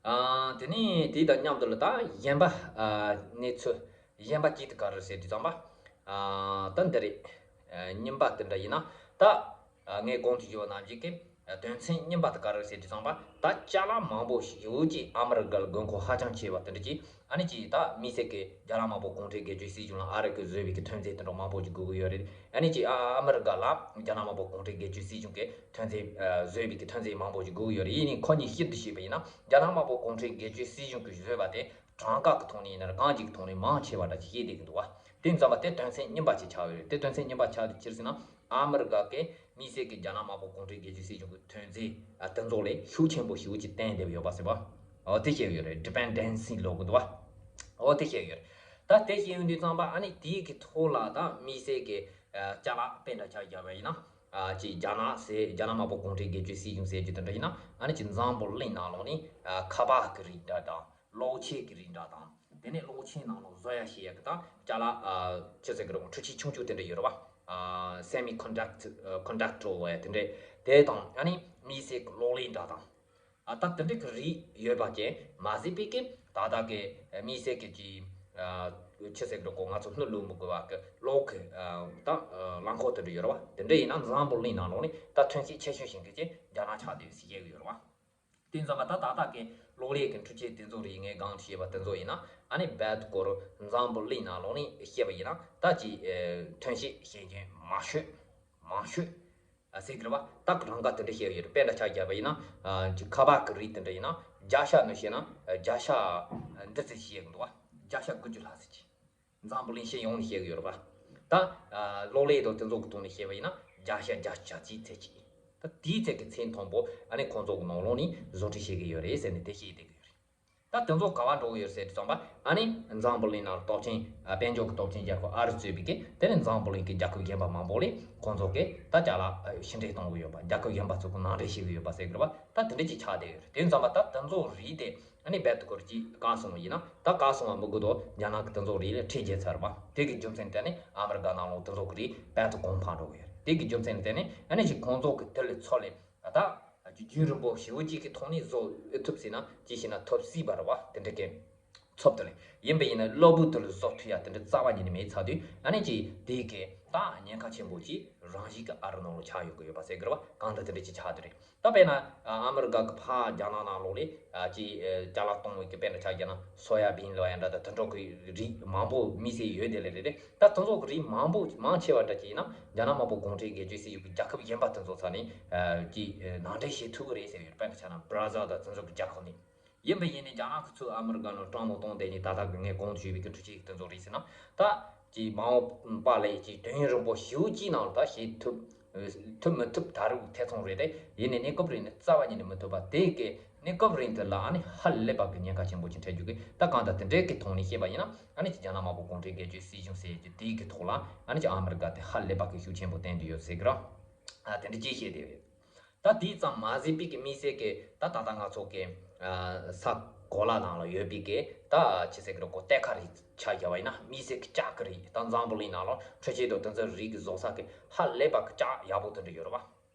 ཨ་དེ་ནས་དེ་དང་མཉམ་དུ་ལ་ད་གཞན་པ་ཨ་གནས་ཚུལ་གཞན་པ་ཅིག་དེ་ག་རེ་ཟེར་དུས་ཙམ་པ་ཨ་ད་འདི་རེད། ཨ་རྙིང་པ་དེ་འདྲ་ཡིན་ན་ད། ཨ་ངས་གོང་དུ་ཞུས་པ་ནང་བཞིན་གྱི་ཨ་དོན་ཚན་རྙིང་པ་དེ་ག་རེ་ཟེར་དུས་ཙམ་པ་ད་ཅ་ལག་མང་པོ་ཞེ་པོ་ཅིག་ཨ་མི་རི་ཀ་ལ་དགོས་མཁོ་ཧ་ཅང་ཆེ་བ་དེ་འདྲ་ཅིག་ཨ་ནི་ཅིག་ད་དམིགས་བསལ་གྱི་རྒྱ་ནག་དམར་པོ་གུང་ཁྲན་སྒེར་གཅོད་སྲིད་གཞུང་ལ་ཨ་རི་གིས་བཟོས་པའི་གི་ཐོན་རྫས་དེ་འདྲ་མང་པོ་ཅིག་དགོས་ཀྱི་ཡོད་རེད། ཨ་ནི་ཅིག་ཨ་ཨ་མི་རི་ཀ་ལ་རྒྱ་ནག་དམར་པོ་གུང་ཁྲན་སྒེར་གཅོད་སྲིད་གཞུང་གི་ཐོན་རྫས་ཨ་བཟོས་པའི་གི་ཐོན་རྫས་མང་པོ་ཅིག་དགོས་ཀྱི་ཡོད་རེད། ཡིན་ནའི་ཁོ་གཉིས་གཞིར་བསྡུས་བྱས་པ་ཡིན་ན་རྒྱ་ནག་དམར་པོ་གུང་ཁྲན་སྒེར་གཅོད་སྲིད་གཞུང་གིས་བཟོས་པ་དེ་གྲངས་ཀ་གི་ཐོག་ནས་ཡིན་ན་རེད། གང་ཅིག་གི་ཐོག་ནས་མང་ཆེ་བ་འདྲ་ཅིག་བཤད་བསྡད་ཀྱི་འདུག་བ། དེ་ཙམ་པ་དེ་དོན་ཚན་རྙིང་པ་ཅིག་ཆགས་ཡོད་རེད། དེ་དོན་ཚན་རྙིང་པ་ཆགས་དེ་ཅི་རེད་ཟེར་ན། ཨ་མི་རི་ཀ་གི་དམིགས་བསལ་གྱི་རྒྱ་ནག་དམར་པོ་གུང་ཁྲན་རྒྱལ་གཅེས་སྲིད་གཞུང་གི་ཐོན་རྫས་ཨ་དེ་ཚོ་ལས་ཤུགས་ཆེན་པོ་ཞེ་པོ་ཅིག་བརྟེན་བསྡད་ཡོད་པ་ཟེར་བ། འོ་དེ་བཤད་ཡོད་རེད། ཌི་པེན་ཌེན་སི་ལབ་གི་འདུག་བ། འོ་དེ་བཤད་ཡོད་རེད། ད་དེ་བཤད་ཡོང་དུས་ཙམ་པ་ཨ་ནི་དེའི་གི་ཐོག་ལ་ད་དམིགས་བསལ་གྱི་ཨ་ཅ་ལག་དཔེ་འདྲ་ཆ་བཞག་པ་ཡིན་ན། ཨ་ཅིག་རྒྱ་ནག་ཟེར་རྒྱ་ནག་དམར་པོ་གུང་ཁྲན་རྒྱལ་གཅེས་སྲིད་གཞུང་ཟེར་རྒྱུ་དེ་འདྲ་ཡིན་ན། ཨ་ནི་ཅིག་འཛམ་བུ་གླིང་ནང་ལོགས་ནས་ཨ་ཁ་པར་གི་རིགས་འདྲ་དང་། གློག་ཆས་ཀྱི་རིགས་འདྲ་དང་། དེ་ནས་གློག་ཆས་ནང་ལ་བཟོ་ཡ་ཤེས་ཡ་གི་དང་ཅ་ལག་ཨ་ཅི་ཟེར་གི་རེད། འཕྲུལ་ཆས་ཆུང་ཆུང་དེ་འདྲ་ཡོད་རེད་བ། ཨ་སེ་མི་ཀོན་ཌག་ཊར་ཀོན་ཌག་ཊར་ལབ་ཡ་དེ་འདྲ། དེ་དང་ཨ་ནི་དམིགས་བསལ་གྱི་གློག་ཀླད་འདྲ་དང་། ཨ་ད་དེ་འདྲ་གི་རིགས་ཡོད་པ་ཅན་མ་ཟད་པའི་གི་ད་ལྟ་གི་དམིགས་བསལ་གྱི་ཅི་ཨ་ཅི་ཟེར་གི་རེད། ང་ཚོ་སྣུམ་བླུགས་མི་དགོས་པ་གི་གློག་གི་ཨ་ད་ཨ་རླངས་འཁོར་དེ་འདྲ་ཡོད་རེད་བ། དེ་འདྲ་ཡིན་ན་འཛམ་བུ་གླིང་ནང་ལོགས་ནས་ད་ཐོན་སྐྱེད་ཆེ་ཤོས་ཤིག་གི་ཅན་རྒྱ་ནག་ཆགས་བསྡད་ཡོད་ཟེར་བཤད་གི་ཡོད་རེད་བ། དེ་ཙམ་པ་ད་ཏག་ཏག་གི་གློག་ཀླད་ཀྱི་འཕྲུལ་ཆས་དེ་ཚོ་རིགས་ངས་གང་བཤད་པ་དེ་ཚོ་ཡིན་ན། ཨ་ནི་རྦད་དེ་ཁོ་རང་འཛམ་བུ་གླིང་ནང་ལོགས་ནས་བཤད་པ་ཡིན་ན་ད་ཅིག་ཨེ་ཐོན་སྐྱེད་བྱེད་མཁན་མང་ཤོས་མང་ཤོས་ཨ་ཟེར་གི་རེད་བ། ད་གི་རང་ག་དེ་འདྲ་བཤད་ཡོད་རེད། དཔེ་འདྲ་ཆ་བརྒྱབ་པ་ཡིན་ན་ཨ་ཅིག་ཁ་པར་གི་རིགས་དེ་འདྲ་ཡིན་ན་བརྒྱ་ཆ་ནང་བཤད་ན་བརྒྱ་ཆ་འདི་ཙམ་བཤད་གི་འདུག་བ། བརྒྱ་ཆ་དགུ་བཅུ་ལྷག་ཙམ་ཅིག་འཛམ་བུ་གླིང་སྤྱི་ཡོངས་ནས་བཤད་གི་ཡོད་རེད་པ། ད་ཨ་གློག་ཀླད་དང་དེ་ཚོ་གི་ཐོག་ནས་བཤད་པ་ཡིན་ན་བརྒྱ་ཆ་བརྒྱད་ཅུ་གྱ་གཅིག་ཚད་ཅིག་ད་དེའི་ཚད་ཀྱི་ཚད་མཐོན་པོ་ཨ་ནི་ཁོང་ཚོ་གི་ནང་ལོགས་ནས་བཟོ་སྐྲུན་བྱེད་གི་ཡོད་རེད་ཟེར་ནས་དེ་བཤད་བསྡད་གི་ཡོད་རེད། ད་དེ་ཚོ་ག་པར་འགྲོ་གི་ཡོད་ཟེར་དུས་ཙམ་པ་ཨ་ནི་འཛམ་བུ་གླིང་ནང་ལ་སྟོབས་ཆེན་ཨ་དཔལ་འབྱོར་གྱི་སྟོབས་ཆེན་རྒྱལ་ཁབ་ཨ་རི་གཙོས་པའི་གི་དེ་ནི་འཛམ་བུ་གླིང་གི་རྒྱལ་ཁབ་གཞན་པ་མང་པོ་ལས་ཁོང་ཚོ་གི་ད་ཅ་ལག་ཕྱི་འབྲེལ་གཏོང་གི་ཡོད་པ། རྒྱལ་ཁབ་གཞན་པ་ཚོ་གི་ནང་འདྲེན་བྱེད་གི་ཡོད་པ་ཟེར་གི་རེད་པ། ད་དེ་འདྲ་ཅིག་ཆགས་བསྡད་ཡོད་རེད། དེ་ཙམ་པ་ད་དེ་ཚོ་རིགས་དེ། ཨ་ནི་རྦད་དེ་ཁོ་རང་གཅིག་བཀག་སོང་བ་ཡིན་ན། ད་བཀག་སོང་བ་མི་དགོས་དོ། རྒྱ་ནག་གི་དེ་ཚོ་རིགས་ལ་ཁྲལ་འཇལ་ཚར་བ། དེ་གི་རྒྱུ་མཚན་དེ་ནི་ཨ་མི་རི་ཀ་ནང་ལོགས་དེ་ཚོ་གི་རིགས་རྦད་དེ་གོང་འཕར་འགྲོ་གི་ཡོད་རེད། དེ་གི་རྒྱུ་མཚན་དེ་ནི་ཨ་ནི་ཅིག་ཁོང་ཚོ་གི་དེ་ལས་ཚོ་ལས་ད་རྒྱུན་རིང་པོ་ཞེ་པོ་ཅིག་གི་ཐོག་ནས་བཟོ་ཨེ་ཐུབ་ཟེར་ན་ཅི་ཞིག་ན་ཐོབ་སྲིད་པ་རེད་བ། དེ་འདྲ་གི་ཚབ་དེ་ལས་ཡིན་པ་ཡིན་ན་གློ་བུར་དུ་ལ་བཟོ་ཐུབ་ཡ་དེ་འདྲ་རྩ་བ་ཉིད་ནས་མེད་ཚར་དུས་ཨ་ནི་ཅིག་དེ་གི་ད་ཉེན་ཁ་ཆེན་པོ་ཅིག་རང་བཞིན་གི་ཨ་རི་ནང་ལ་ཆགས་ཡོང་གི་ཡོད་པ་ཟེར་གི་རེད་བ། གང་ལྟར་དེ་འདྲ་ཅིག་ཆགས་དེ་རེད། ད་དཔེར་ན་ཨ་མི་རི་ཀ་གི་ཕར་རྒྱ་ནག་ནང་ལོགས་ལས་ཨ་ཅིག་ཨ་ཅ་ལག་གཏོང་བའི་གི་དཔེར་ན་ཆ་བཞག་ན་སོ་ཡ་བིན་ལབ་ཡ་འདྲ་དང་དེ་འདྲ་གི་རིགས་མང་པོ་དམིགས་བསལ་ཡོད་དེ་ལས་རེད་རེད། ད་དེ་ཚོ་གི་རིགས་མང་པོ་མང་ཆེ་བ་འདྲ་ཅིག་ཡིན་ན་རྒྱ་ནག་དམར་པོ་གུང་ཁྲན་རྒྱལ་གཅེས་སྲིད་གཞུང་གི་རྒྱལ་ཁབ་གཞན་པ་དེ་ཚོ་ཚ་ནས་ཨ་ཅིག་ཨ་ནང་འདྲེན་བྱེད་ཐུབ་ཀྱི་རེད་ཟེར་ཡོད། དཔེར་ན་ཆ་ན་བྷ་ར་ཟིལ་དང་དེ་ཚོ་གི་རྒྱལ་ཁབ་ནས། ཡིན་པ་ཡིན་ནའི་རྒྱ་ནག་གི་ཚུར་ཨ་མི་རི་ཀ་ནང་དྲང་མོ་གཏོང་བསྡད་ནས་ད་ལྟ་གི་ངས་གོང་དུ་ཞུས་པའི་གི་འཕྲུལ་ཆས་ཀྱི་དེ་ཚོ་རེད་ཟེར་ན། ད་ཀྱི་མ་འོངས་པ་ལ་ཀྱི་དུས་ཡུན་རིང་པོ་ཞེ་པོ་ཅིག་ནང་ལ་ད་བྱེད་ཐུབ་ཐུབ་མི་ཐུབ་ད་རུང་ཐེ་ཚོམ་རེད་དེ། ཡིན་ནའི་གནས་སྐབས་རིང་ནས་རྩ་བ་ཉིད་ནས་མི་ཐུབ་པ་དེ་གི་གནས་སྐབས་རིང་དེ་ལ་ཨ་ནི་ཧ་ལས་པ་གི་ཉེན་ཁ་ཆེན་པོ་ཅིག་འཕྲད་རྒྱུ་གི། ད་གང་ལྟར་དེ་འདྲའི་གི་ཐོག་ནས་བཤད་པ་ཡིན་ན་ཨ་ནི་ཀྱི་རྒྱ་ནག་དམར་པོ་གུང་ཁྲན་རྒྱལ་གཅེས་སྲིད་གཞུང་ཟེར་གྱི་དེ་གི་ཐོག་ལ་ཨ་ནི་ཀྱི་ཨ་མི་རི་ཀ་དེ་ཧ་ལས་པ་གི་ཤུགས་ཆེན་པོ་བསྟན་དུ་ཡོད་ཟེར་གི་ར། ཨ་དེ་འདྲ་ཅིག་བཤད་དེ་ཡོད། ད་དེའི་ཙམ་མ་ཟད་པའི་གི་དམིགས་བསལ་གི་ད་ད་ལྟ་ང་ཚོ་གི་ཨ་ས་གོ་ལ་ནང་ལ་ཡོད་པའི་གི་ད་ཆི་ཟེར་གི་རེད་གོ་གཏེར་ཁ་རིགས་ཆ་བཞག་པ་ཡིན་ན་དམིགས་བསལ་གི་ལྕགས་གི་རིགས། ད་འཛམ་བུ་གླིང་ནང་ལ་འཕྲུལ་ཆས་དང་དེ་ཚོ་རིགས་གི་བཟོ་ས་གི་ཧ་ལས་པ་གི་ལྕགས་ཡག་པོ་དེ་འདྲ་ཡོད་རེད་བ།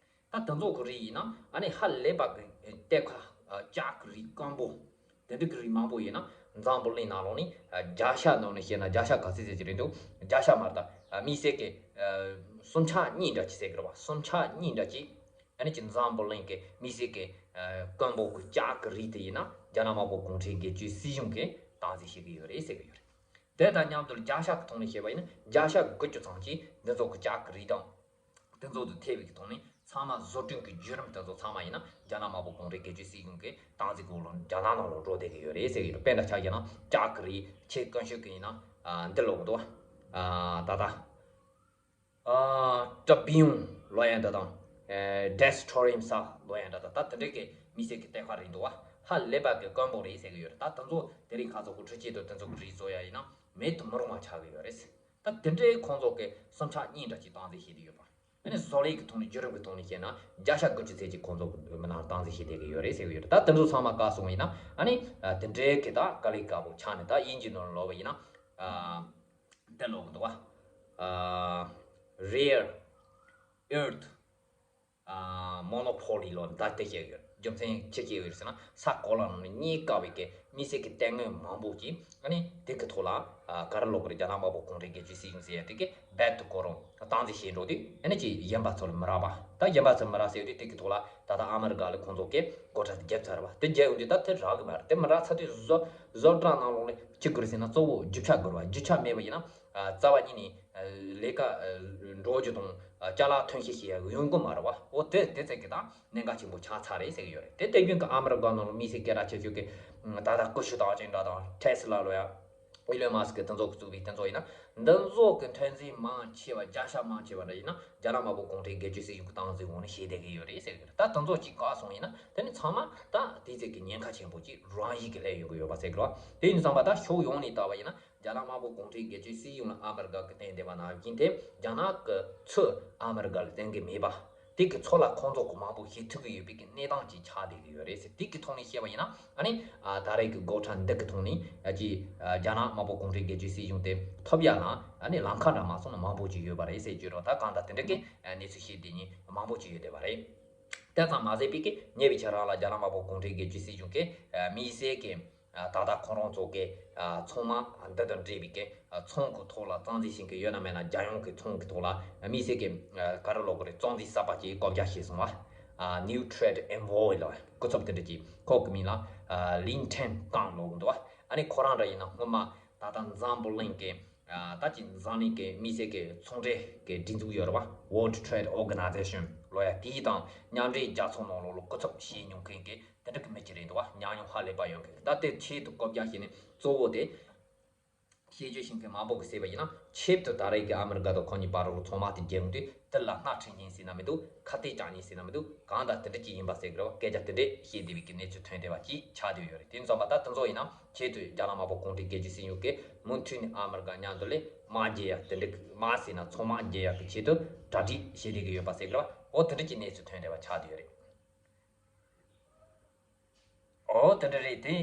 ད་དེ་ཚོ་གི་རིགས་ཡིན་ན་ཨ་ནི་ཧ་ལས་པ་གི་གཏེར་ཁ་ཨ་ལྕགས་གི་རིགས་སྐམ་པོ་དེ་འདྲ་གི་རིགས་མང་པོ་ཡིན་ན་འཛམ་བུ་གླིང་ནང་ལོགས་ནས་ཨ་བརྒྱ་ཆ་ནང་ནས་བཤད་ན་བརྒྱ་ཆ་ག་ཚོད་ཟེར་གྱི་རེད་འདུག་བརྒྱ་ཆ་མ་རེད། ད་ཨ་དམིགས་བསལ་གི་ཨ་སུམ་ཆ་གཉིས་འདྲ་ཅིག་ཟེར་གི་རེད་བ། སུམ་ཆ་གཉིས་འདྲ་ཅིག་ཨ་ནི་ཅིག་འཛམ་བུ་གླིང་གི་དམིགས་བསལ་གྱི་ཨ་སྐམ་པོ་གི་ལྕགས་ཀྱི་རིགས་དེ་ཡིན་ན་རྒྱ་ནག་དམར་པོ་གུང་ཁྲན་རྒྱལ་གཅེས་སྲིད་གཞུང་གིས་སྟངས་འཛིན་བྱེད་ཀྱི་ཡོད་རེད་ཟེར་གྱི་ཡོད་རེད། དེ་དང་མཉམ་དུ་བརྒྱ་ཆ་གི་ཐོག་ནས་བཤད་པ་ཡིན་ན་བརྒྱ་ཆ་དགུ་བཅུ་ཙམ་གྱིས་འདི་ཚོ་གི་ལྕགས་ཀྱི་རིགས་དང་དེ་ཚོ་དང་ཐད་པའི་གི་ཐོག་ནས་ཚང་མ་བཟོ་སྐྲུན་གྱི་བརྒྱུད་རིམ་དེ་ཚོ་ཚང་མ་ཡིན་ན་རྒྱ་ནག་དམར་པོ་གུང་ཁྲན་རྒྱལ་གཅེས་སྲིད་གཞུང་གི་སྟངས་འཛིན་འོག་ལ་རྒྱ་ནག་ནང་ལ་འགྲོ་བསྡད་ཀྱི་ཡོད་རེད་ཟེར་གྱི་ཡོད་རེད། དཔེར་ན་ཆ་བཞག་ན་ལྕགས་ཀྱི་རིགས་ཆེས་དཀོན་ཤོས་ཀྱི་ཡིན་ན་ཨ་འདི་ལོག་འདུག་བ། ཨ་ད་ལྟ། ཨ་ཀྲ་བི་ཡུང་ལོ་ཡན་འདྲ་དང་། ཨེ་ཌེ་སི་ཊོ་རི་ཡམ་ས་ལོ་ཡན་འདྲ་དང་། ད་དེ་འདྲའི་གི་དམིགས་བསལ་གི་གཏེར་ཁ་རེད་འདུག་བ། ཧ་ལས་པ་གི་དཀོན་པོ་རེད་ཟེར་གི་ཡོད་རེད། ད་དེ་ཚོ་དེ་རིང་ཁ་ཚོ་གི་འཕྲུལ་ཆས་དང་དེ་ཚོ་གི་རིགས་བཟོ་ཡ་ཡིན་ན་མེད་དུ་མི་རུང་བ་ཆགས་གི་ཡོད་རེད། ད་དེ་འདྲའི་ཁོང་ཚོ་གི་སུམ་ཆ་གཉིས་འདྲ་ཅིག་སྟངས་འཛིན་བྱེད་དུ་ཡོད་པ། ཨ་ནི་བཟོ་ལས་ཀྱི་ཐོག་ནས་བརྒྱུད་རིམ་གྱི་ཐོག་ནས་བཤད་ན་བརྒྱ་ཆ་དགུ་བཅུ་ཙམ་ཅིག་ཁོང་ཚོ་གི་མི་ནང་སྟངས་འཛིན་བྱེད་བསྡད་གི་ཡོད་རེད་ཟེར་གི་ཡོད་རེད། ད་དེ་ཚོ་ཚང་མ་བཀག་སོང་བ་ཡིན་ན་ཨ་ནི་དེ་འདྲའི་གི་ད་དཀའ་ལས་ཁག་པོ་ཆགས་ནས་ད་དབྱིན་ཇིའི་ནང་ལ་ལབ་པ་ཡིན་ན། དེ་ལོག་འདུག་བ། Rare Earth Monopoly ལོ་ད་དེ་བཤད་ཡོད། རྒྱུ་མཚན་ཆེ་ཆེ་ཡོད་ཟེར་ན་ས་གོ་ལ་ནང་ནས་རྙེད་དཀའ་བའི་གི་དམིགས་བསལ་གི་གཏེར་དངོས་མང་པོ་ཅིག་ཨ་ནི་དེ་གི་ཐོག་ལ་ག་རེ་ལབ་དགོས་རེད། རྒྱ་ནག་དམར་པོ་གུང་ཁྲན་རྒྱལ་གཅེས་སྲིད་གཞུང་ཟེར་ཡ་དེ་གི་རྦད་དེ་ཁོ་རང་སྟངས་འཛིན་བྱས་འགྲོ་དུས་ཨ་ནི་ཅིག་གཞན་པ་ཚོ་ལ་མི་རག་པ། ད་གཞན་པ་ཚོ་མི་རག་ཟེར་དུས་དེ་གི་ཐོག་ལ་ད་ལྟ་ཨ་མི་རི་ཀ་ལ་ཁོང་ཚོ་གི་སྒོ་ཁྲལ་དེ་བརྒྱབ་ཚར་བ། དེ་བརྒྱབ་ཡོང་དུས་ད་དེ་རག་གི་མ་རེད། དེ་མི་རག་ཚར་དུས་བཟོ་བཟོ་གྲྭ་ནང་ལོགས་ནས་ཅི་དགོས་རེད་ཟེར་ན་གཙོ་བོ་རྒྱུ་ཆ་དགོས་རེད་བ། རྒྱུ་ཆ་མེད་པ་ཡིན་ན་རྩ་བ་ཉིད་ནས་ལས་ཀ་འགྲོ་རྒྱུ་དང་ཅ་ལག་ཐོན་སྐྱེད་བྱེད་ཡ་ཡོང་གི་མ་རེད་བ། འོ་དེ་དེ་ཚད་ཀྱི་ད་གནད་འགག་ཆེན་པོ་ཆགས་ཚར་རེད་ཟེར་གི་ཡོད་རེད། དེ་དེ་རྒྱུན་གྱི་ཨ་མི་རི་ཀ་ནང་ལ་དམིགས་བསལ་སྐད་གྲགས་ཆེ་ཤོས་ཀྱི་ད་ལྟ་ཀུ་ཤུ་རྟགས་ཅན་འདྲ་དང་ཊེ་སི་ལ་ལོ་ཡ། ཨི་ལོན་མཱ་སི་ཀི་དེ་ཚོ་གིས་བཙུགས་པའི་དེ་ཚོ་ཡིན་ན། འདི་ཚོ་གི་ཐོན་རྫས་མང་ཆེ་བ། བརྒྱ་ཆ་མང་ཆེ་བ་འདྲ་ཡིན་ན། རྒྱ་ནག་དམར་པོ་གུང་ཁྲན་སྒེར་གཅོད་སྲིད་གཞུང་གི་སྟངས་འཛིན་འོག་ནས་བྱེད་བསྡད་ཀྱི་ཡོད་རེད་ཟེར་གྱི་རེད། ད་དེ་ཚོ་གཅིག་བཀག་སོང་ཡིན་ན། དེ་ནི་ཚང་མ་ད་དེ་ཚོ་གི་ཉེན་ཁ་ཆེན་པོ་གཅིག་རང་བཞིན་གྱིས་སླེབས་ཡོང་གི་ཡོད་པ་ཟེར་གྱི་རེད་བ། དེ་ཡིན་དུས་ཙམ་པ་ད་ཕྱོགས་ཡོངས་ནས་བལྟས་པ་ཡིན་ན། རྒྱ་ནག་དམར་པོ་གུང་ཁྲན་སྒེར་གཅོད་སྲིད་གཞུང་ལ་ཨ་མི་རི་ཀ་གིས་བརྟེན་བསྡད་པ་ནང་བཞིན་དེ། རྒྱ་ནག་གི་ཚུར་ཨ་མི་རི་ཀ་ལ་བརྟེན་གྱི་མེད་པ། དེ་གི་ཚོད་ལ་ཁོང་ཚོ་གི་མང་པོ་བྱེད་ཐུབ་ཀྱི་ཡོད་པའི་གི་གནས་སྟངས་ཅིག་ཆགས་བསྡད་ཀྱི་ཡོད་རེད་ཟེར། དེ་གི་ཐོག་ནས་བཤད་པ་ཡིན་ན། ཨ་ནི་ཨ་ད་རེས་ཀྱི་སྒོ་ཁྲལ་འདི་གི་ཐོག་ནས། ཨ་ཅི་ཨ་རྒྱ་ནག་དམར་པོ་གུང་ཁྲན་སྒེར་གཅོད་སྲིད་གཞུང་དེ་ཐོབ་ཡ་ལ། ཨ་ནི་ལམ་ཁ་འདྲ་མ་སོང་ན་མང་པོ་ཅིག་ཡོད་པ་རེད་ཟེར་གྱི་རེད། ད་གང་ལྟར་དེ་འདྲ་གི་ཨ་གནས་ཚུལ་བཤད་བསྡད་མཁན་མང་པོ་ཅིག་ཡོད་བསྡད་པ་རེད། དེ་ཙམ་མ་ཟད་པའི་གི་ཉེ་བའི་ཆར་རང་ལ་རྒྱ་ནག་དམར་པོ་གུང་ཁྲན་སྒེར་གཅོད་སྲིད་གཞུང་གིས་ཨ་དམིགས་བསལ་གྱི་ཨ་ད་ལྟ་ཁོང་རང་ཚོ་གི་ཨ་ཚོང་མ་འདི་དང་འབྲེལ་བའི་གི་ཨ་ཚོང་གི་ཐོག་ལ་རྩ་འཛུགས་བྱེད་མཁན་ཡོད་ན་མེད་ན། རྒྱལ་ཡོངས་ཀྱི་ཚོང་གི་ཐོག་ལ་དམིགས་བསལ་གྱི་ཨ་ག་རེ་ལབ་དགོས་རེད། རྩ་འཛུགས་གསར་པ་ཅིག་བསྐོ་བཞག་བྱས་སོང་བ། ཨ་New Trade Envoy ལབ་སྐུ་ཚབ་དེ་འདྲ་ཅིག་ཁོ་གི་མིང་ལ་ཨ་ལིན་ཁྲེན་ཀང་ལབ་གི་འདུག་བ། ཨ་ནི་ཁོ་རང་འདྲ་ཡིན་ན་སྔོན་མ་ད་ལྟ་འཛམ་བུ་གླིང་གི་ཨ་ད་ཅིག་འཛམ་གླིང་གི་དམིགས་བསལ་གྱི་ཚོང་འབྲེལ་གྱི་སྒྲིག་འཛུགས་ཡོད་རེད་བ། World Trade Organization ལབ་ཡ། དེའི་དང་མཉམ་འབྲེལ་རྒྱལ་ཚོགས་ནང་ལོགས་ལ་སྐུ་ཚབ་བྱས་མྱོང་མཁན་གྱི་དེ་འདྲ་གི་མི་ཅིག་རེད་འདུག་བ། ཉམས་མྱོང་ཧ་ལས་པ་ཡོད་མཁན། ད་ལྟའི་ཆེད་དུ་བསྐོ་བཞག་བྱས་ནས་གཙོ་བོ་དེ། དཔྱད་བརྗོད་བྱེད་མཁན་མང་པོ་གིས་ཟེར་བ་ཡིན་ན། ཆེད་དུ་ད་རེས་ཀྱི་ཨ་མི་རི་ཀ་དང་ཁོ་གཉིས་བར་ལ་ཚོང་དམག་དེ་རྒྱག་དུས་དེ་ལ་སྣ་ཁྲིད་མཁན་ཟེར་ན་མི་འདུག་ཁ་གཏད་བཅག་མཁན་ཟེར་ན་མི་འདུག་གང་ལྟར་དེ་འདྲ་ཅིག་ཡིན་པ་ཟེར་གི་རེད་བ། སྐད་ཆ་དེ་འདྲས་བཤད་བསྡད་པའི་གི་གནས་ཚུལ་ཐོན་བསྡད་པ་ཅིག་ཆགས་བསྡད་ཡོད་རེད། དེ་ཡིན་ཙང་མ་ད་དེ་ཚོ་ཡིན་ན་ཆེད་དུ་རྒྱ་ནག་དམར་པོ་གུང་ཁྲན་སྒེར་གཅོད་སྲིད་གཞུང་གིས་མུ་མཐུད་ནས་ཨ་མི་རི་ཀ་མཉམ་དུ་ལས་དམག་རྒྱག་ཡ་དེ་འདྲ། དམག་ཟེར་ན་ཚོང་དམག་རྒྱག་ཡ་གི་ཆེད་དུ་གྲ་སྒྲིག་བྱེད་བསྡད་ཀྱི་ཡོད་པ་ཟེར་གི་རེད་བ། འོ་དེ་འདྲ་ཅིག་གནས་ཚུལ་ཐོན་བསྡད་པ་ཆགས་བསྡད་ཡོད་རེད། འོ་དེ་འདྲ་རེད་དེ།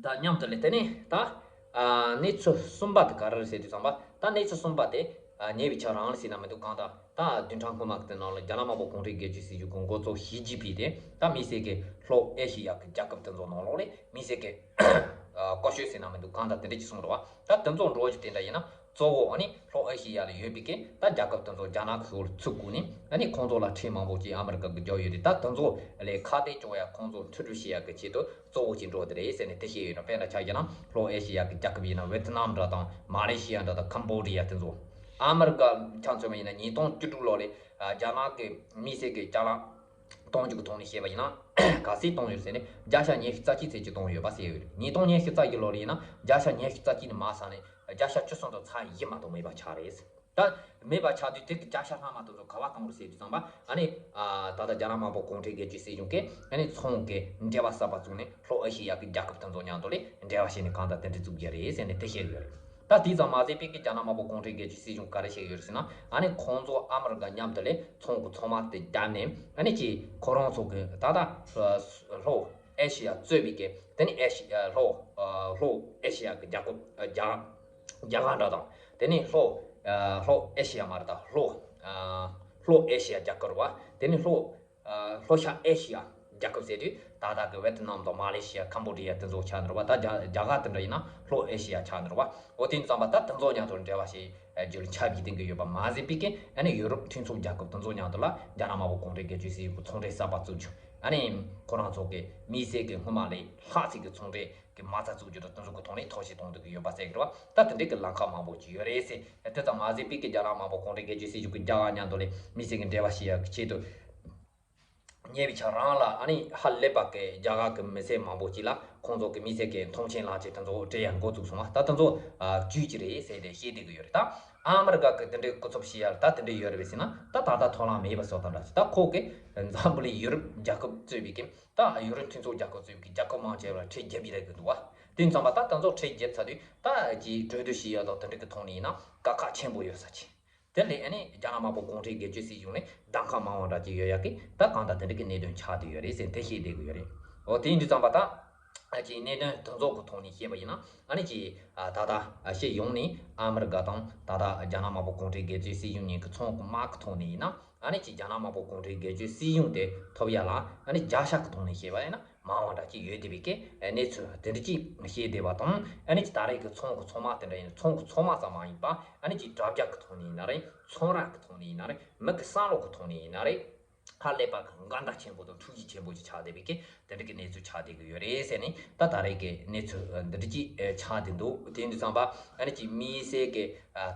ད་མཉམ་དུ་ལས་དེ་ནས་ད་ཨ་གནས་ཚུལ་གསུམ་པ་དེ་ག་རེ་རེད་ཟེར་དུས་ཙམ་པ། ད་གནས་ཚུལ་གསུམ་པ་དེ་ཨ་ཉེ་བའི་ཆར་རང་ལ་ཟེར་ན་མི་འདུག་གང་ལྟར་ད་བདུན་ཕྲག་སྔོན་མ་གི་དེ་ནང་ལ་རྒྱ་ནག་དམར་པོ་གུང་ཁྲན་སྒེར་གཅོད་སྲིད་གཞུང་གི་འགོ་གཙོ་ཞི་ཅིན་ཕིང་དེ་ད་དམིགས་བསལ་གྱི་ལྷོ་ཨེ་ཤི་ཡ་གི་རྒྱལ་ཁབ་དེ་ཚོ་ནང་ལོགས་ལས་དམིགས་བསལ་གྱི་ཨ་བཀའ་ཤོག་ཟེར་ན་མི་འདུག་གང་ལྟར་དེ་འདྲ་ཅིག་གསུངས་འདུག་བ། ད་དེ་ཚོ་འགྲོ་རྒྱུ་དེ་འདྲ་ཡིན་ན། གཙོ་བོ་ཨ་ནི་ལྷོ་ཨེ་ཤི་ཡ་ལ་ཡོད་པའི་གི་ད་རྒྱལ་ཁབ་དེ་ཚོ་རྒྱ་ནག་གི་འོག་ལ་ཚུད་དགོས་ནས། ཨ་ནི་ཁོང་ཚོ་ལ་ཁྲལ་མང་པོ་ཅིག་ཨ་མི་རི་ཀ་གིས་རྒྱག་ཡོད་རེད། ད་དེ་ཚོ་ལས་ཁ་གཏད་གཅོག་ཡ། ཁོང་ཚོ་འཁྲུག་རྒྱུ་བྱེད་ཡ་གི་ཆེད་དུ་གཙོ་བོ་ཅིག་འགྲོ་གི་རེད་ཟེར་ནས་དེ་བཤད་ཡོད་ན། དཔེར་ན་ཆ་བཞག་ན་ལྷོ་ཨེ་ཤི་ཡ་གི་རྒྱལ་ཁབ་ཡིན་ན་ཝེ་ཏི་ནམ་འདྲ་དང་མ་ལེ་ཤི་ཡ་འདྲ་དང་ཁམ་བོ་ཌི་ཡ་དེ་ཚོ། ཨ་མི་རི་ཀ་ཆ་མཚོན་པ་ཡིན་ན་ཉིས་སྟོང་བཅུ་དྲུག་ལོ་ལས་ཨ་རྒྱ་ནག་གི་དམིགས་བསལ་གྱི་ཅ་ལག་གཏོང་རྒྱུ་གི་ཐོག་ནས་བཤད་པ་ཡིན་ན། ག་ཚད་གཏོང་ཡོད་ཟེར་ནས་བརྒྱ་ཆ་ཉི་ཤུ་རྩ་གཅིག་ཙམ་ཅིག་གཏོང་ཡོད་པ་ཟེར་ཡོད་རེད། ཉིས་སྟོང་ཉི་ཤུ་རྩ་གཅིག་ལོ་ལ་ཡིན་ན་བརྒྱ་ཆ་ཉི་ཤུ་རྩ་གཅིག་ནས་མར་ཟག་ནས་བརྒྱ་ཆ་བཅུ་གསུམ་དང་ཚེག་བཞི་མ་གཏོགས་མེད་པ་ཆགས་རེད། ད་མེད་པ་ཆགས་དུས་དེ་གི་བརྒྱ་ཆ་ལྷག་མ་དེ་ཚོ་ག་པར་གཏོང་རེད་ཟེར་དུས་ཙམ་པ། ཨ་ནི་ཨ་ད་ལྟ་རྒྱ་ནག་དམར་པོ་གུང་ཁྲན་སྒེར་གཅོད་སྲིད་གཞུང་གིས་ཨ་ནི་ཚོང་གི་འབྲེལ་བ་གསར་པ་བཙུགས་ནས་ལྷོ་ཨེ་ཤི་ཡ་གི་རྒྱལ་ཁབ་དེ་ཚོ་མཉམ་དུ་ལས་འབྲེལ་བ་བྱས་ནས་གང་ལྟར་དེ་འདྲ་བཙུགས་རྒྱུ་རེད་ཟེར་ནས་དེ་བཤད་ཡོད་རེད། ད་དེ་ཙམ་མ་ཟད་པའི་གི་རྒྱ་ནག་དམར་པོ་གུང་ཁྲན་སྒེར་གཅོད་སྲིད་གཞུང་ག་རེ་བཤད་ཡོད་རེད་ཟེར་ན། ཨ་ནི་ཁོང་ཚོ་ཨ་མི་རི་ཀ་མཉམ་དུ་ལས་ཚོང་གི་ཚོང་དམག་དེ་བརྒྱབ་ནས། ཨ་ནི་ཅིག་ཁོ་རང་ཚོ་གི་ད་ལྟ་ལྷོ་ཨེ་ཤི་ཡ་གཙོས་པའི་གི་དེ་ནི་ཨེ་ཤི་ཡ་ལྷོ་ལྷོ་ཨེ་ཤི་ཡ་གི་རྒྱལ་ཁབ་རྒྱ་རྒྱ་གར་འདྲ་དང་། དེ་ནི་ལྷོ་ལྷོ་ཨེ་ཤི་ཡ་མ་རེད། ད་ལྷོ་ལྷོ་ཨེ་ཤི་ཡ་རྒྱལ་ཁབ་རེད་བ། དེ་ནི་ལྷོ། ལྷོ་ཤར་ཨེ་ཤི་ཡ་རྒྱལ་ཁབ་ཟེར་དུས་ད་ལྟ་གི་ཝེ་ཏི་ནམ་དང་མ་ལེ་ཤི་ཡ། ཁམ་བོ་ཌི་ཡ་དེ་ཚོ་ཆགས་འགྲོ་བ། ད་རྒྱ་རྒྱ་གར་དེ་འདྲ་ཡིན་ན་ལྷོ་ཨེ་ཤི་ཡ་ཆགས་འགྲོ་བ། འོ་དེ་ཙམ་པ་ད་དེ་ཚོ་མཉམ་དུ་འབྲེལ་བ་བྱེད་རྒྱུ་ཆབ་ཀྱི་སྟེང་གི་ཡོད་པ་མ་ཟད་པའི་གི། ཨ་ནི་ཡུ་རོབ་མཐུན་ཚོགས་རྒྱལ་ཁབ་དེ་ཚོ་མཉམ་དུ་ལ་རྒྱ་ནག་དམར་པོ་གུང་ཁྲན་སྒེར་གཅོད་སྲིད་གཞུང་གི་ཚོང་འབྲེལ་གསར་པ་བཙུགས་རྒྱུ། ཨ་ནི་ཁོ་རང་ཚོ་གི་དམིགས་བསལ་གི་སྔོན་མ་ལས་ལྷག་ཚད་ཀྱི་ཚོང་འབྲེལ་གི་མ་རྩ་བཙུགས་རྒྱུ་དང་། དེ་ཚོ་གི་ཐོག་ནས་ཐབས་ཤེས་གཏོང་འདོད་ཀྱི་ཡོད་པ་ཟེར་གི་རེད་བ། ད་དེ་འདྲའི་གི་ལམ་ཁ་མང་པོ་ཅིག་ཡོད་རེད་ཟེར། དེ་ཙམ་མ་ཟད་པའི་གི་རྒྱ་ནག་དམར་པོ་གུང་ཁྲན་སྒེར་གཅོད་སྲིད་གཞུང་གི་རྒྱ་གར་མཉམ་དུ་ལས་དམིགས་བསལ་གི་འབྲེལ་བ་བྱེད་ཡག་གི་ཆེད་དུ། ཉེ་བའི་ཆར་རང་ལ་ཨ་ནི་ཧ་ལས་པ་གི་རྒྱ་གར་གི་མི་སེར་མང་པོ་ཅིག་ལ་ཁོང་ཚོ་གི་དམིགས་བསལ་གི་མཐོང་མཆན་བསླབ་བྱ་དེ་ཚོ་སྤྲད་ཡག་འགོ་བཙུགས་སོང་བ། ད་དེ་ཚོ་ཨ་བརྒྱུད་ཀྱི་རེད་ཟེར་ཏེ་བཤད་བསྡད་གི་ཡོད་རེད། ད་ཨ་མི་རི་ཀ་གི་དེ་འདྲའི་སྐུ་ཚབ་བྱེད་ཡག་ལ་ད་དེ་འདྲ་ཡོད་རེད་པས་ཟེར་ན། ད་ད་ལྟ་ཐོག་ལ་མེད་པ་བཟོ་ལྟ་འདྲ་ཞིག་ད་ཁོ་གི་འཛམ་བུ་གླིང་ཡུ་རོབ་རྒྱལ་ཁབ་གཙོས་པའི་གི། ད་ཡུ་རོབ་མཐུན་ཚོགས་རྒྱལ་ཁབ་གཙོས་པའི་གི་རྒྱལ་ཁབ་མང་ཆེ་བ་ཁྲལ་བརྒྱབ་ཡི་རེད་གི་འདུག་བ། དེ་ཙམ་པ་ད་དེ་ཚོ་ཁྲལ་བརྒྱབ་ཚར་དུས་ད་ཀྱི་གྲོས་བསྡུར་བྱེད་ཡག་དང་དེ་འདྲ་གི་ཐོག་ནས་ཡིན་ན་དཀའ་ཁག་ཆེན་པོ་ཡོད་ས་ཆེ། དེ་ལས་ཨ་ནི་རྒྱ་ནག་དམར་པོ་གུང་ཁྲན་སྒེར་གཅོད་སྲིད་གཞུང་ནས་གདམ་ཁ་མང་བ་འདྲ་ཅིག་ཡོད་ཡག་གི། ད་གང་ལྟར་དེ་འདྲ་གི་གནད་དོན་ཆགས་བསྡད་ཡོད་རེད་ཟེར་དེ་བཤད་བསྡད་གི་ཡོད་རེད། འོ་དེ་ཡིན་དུས་ཙམ་པ་ད། ཨ་ཅིག་གནད་དོན་དེ་ཚོ་གི་ཐོག་ནས་བཤད་པ་ཡིན་ན། ཨ་ནི་ཅིག་ཨ་ད་ལྟ་ཨ་ཕྱོགས་ཡོངས་ནས་ཨ་མི་རི་ཀ་དང་ད་ལྟ་རྒྱ་ནག་དམར་པོ་གུང་ཁྲན་སྒེར་གཅོད་སྲིད་གཞུང་གཉིས་ཀྱི་ཚོང་གི་དམག་གི་ཐོག་ནས་ཡིན་ན། ཨ་ནི་ཅིག་རྒྱ་ནག་དམར་པོ་གུང་ཁྲན་སྒེར་གཅོད་སྲིད་གཞུང་དེ་ཐོབ་ཡག་ལ་ཨ་ནི་རྒྱལ་ཤ་གི་ཐོག་ནས་བཤད་པ་ཡིན་ན། མང་བ་འདྲ་ཅིག་ཡོད་བསྡད་པའི་གི་གནས་ཚུལ་དེ་འདྲ་ཅིག་བཤད་བསྡད་པ་དང་། ཨ་ནི་ཅིག་ད་རེས་ཀྱི་ཚོང་གི་ཚོང་དམག་དེ་འདྲ་ཡིན། ཚོང་གི་ཚོང་དམག་ཙམ་མ་ཡིན་པ། ཨ་ནི་ཅིག་དྲ་རྒྱ་གི་ཐོག་ནས་ཡིན་ན་རེད། ཚོང་ར་གི་ཐོག་ནས་ཡིན་ན་རེད། མི་གི་བསམ་བློ་གི་ཐོག་ནས་ཡིན་ན་རེད། ཧ་ལས་པ་གི་འགལ་ཟླ་ཆེན་པོ་དང་འཁྲུག་གཞི་ཆེན་པོ་ཅིག་ཆགས་བསྡད་པའི་གི་དེ་འདྲ་གི་གནས་ཚུལ་ཆགས་བསྡད་ཀྱི་ཡོད་རེད་ཟེར་ནས། ད་ད་རེས་ཀྱི་གནས་ཚུལ་འདི་འདྲ་ཅིག་ཆགས་བསྡད་འདུག་དེ་ཡིན་དུས་ཙམ་པ་ཨ་ནི་ཅིག་དམིགས་བསལ་གྱི་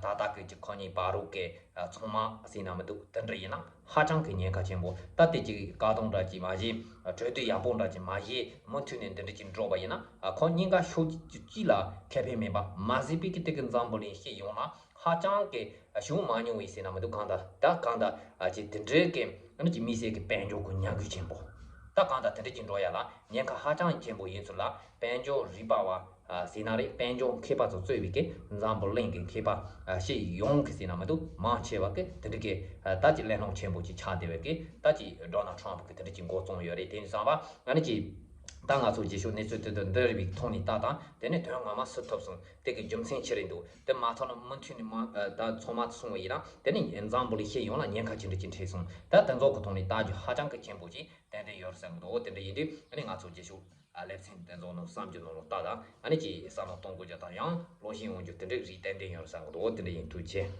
ད་ལྟ་གི་ཅིག་ཁོ་གཉིས་བར་དུ་གི་ཚང་མ་ཟེར་ན་མི་འདུག་དེ་འདྲ་ཡིན་ན་ཧ་ཅང་གི་ཉེན་ཁ་ཆེན་པོ། ད་དེ་ཅིག་བཀག་སྡོམ་འདྲ་ཅིག་མ་བྱས། གྲོས་བསྡུར་ཡག་པོ་འདྲ་ཅིག་མ་བྱས། མུ་མཐུད་ནས་འདི་འདྲ་ཅིག་འགྲོ་བ་ཡིན་ན། ཁོ་གཉིས་ཀ་ཕྱོགས་གཅིག་ལ་ཁེ་ཕན་མེད་པ་མ་ཟད་པའི་གི་དེ་གི་འཛམ་བུ་གླིང་སྤྱི་ཡོངས་ལ་ཧ་ཅང་གི་བྱུང་མ་མྱོང་བའི་ཟེར་ན་མི་འདུག་གང་ལྟར་ད་གང་ལྟར་ཅིག་དེ་འདྲའི་གི་ཨ་ནི་ཅིག་དམིགས་བསལ་གྱི་དཔལ་འབྱོར་གྱི་ཉམས་རྒུད་ཆེན་པོ། ད་གང་ལྟར་དེ་འདྲ་ཅིག་འགྲོ་ཡ་ལ་ཉེན་ཁ་ཧ་ཅང་ཆེན་པོ་ཡིན་ཚུལ་ལ། དཔལ་འབྱོར་རིག་པ་བ་ཟེར་ན་རེད། དཔལ་འབྱོར་མཁས་པ་ཚོ་གཙོས་པའི་གི་འཛམ་བུ་གླིང་གི་མཁས་པ་སྤྱི་ཡོངས་ཀྱི་ཟེར་ན་མི་འདུག་མང་ཆེ་བ་གི་དེ་འདྲ་གི་ད་ཅིག་གླེང་སློང་ཆེན་པོ་ཅིག་ཆགས་བསྡད་པའི་གི་ད་ཅིག་ཌོ་ནལ་ཊམ་གི་དེ་འདྲ་ཅིག་འགོ་བཙུགས་ཡོད་རེད། དེ་ཡིན་ཙང་བ་ཨ་ནི་ཅིག་ད་ང་ཚོ་རྗེས་ཕྱོགས་གནས་ཚུལ་དེ་དང་འདི་རིགས་པའི་ཐོག་ནས་ལྟ་དང་། དེ་ནས་དོན་ངོ་མ་སུ་ཐོབ་སོང་། དེ་གི་རྒྱུ་མཚན་ཅི་རེད་འདུག་དེ་མ་ཐོབ་ན་མུ་མཐུད་ནས་མ་ད་ཚང་མ་སོང་བ་ཡིན་ན་དེ་ནས་འཛམ་བུ་གླིང་སྤྱི་ཡོངས་ལ་ཉེན་ཁ་ཅི་འདྲ་ཅིག་འཕྲད་སོང་། ད་དེ་ཚོ་གི་ཐོག་ནས་ལྟ་རྒྱུ་ཧ་ཅང་གི་ཆེན་པོ་ཅིག་ཏན་ཏན་ཡོད་རེད་བསམ་གི་འདུག་དེ་འདྲ་ཡིན་དུས་ཨ་ནི་ང་ཚོ་རྗེས་ཕྱོགས་ཨ་ལེ་ཚན་དེ་ཚོ་ནང་བསམ་རྒྱུ་ནང་ལ་ལྟ་དང་། ཨ་ནི་ཅིག་བསམ་བློ་གཏོང་དགོས་རྒྱུ་དང་ཡང་བློ་ཞིབ་ཡོང་རྒྱུ་དེ་འདྲ་རིགས་ཏན་ཏན་ཡོད་རེད་བསམ་གི་འདུག་དེ་འདྲ་ཡིན། ཐུགས་རྗེ་ཆེ།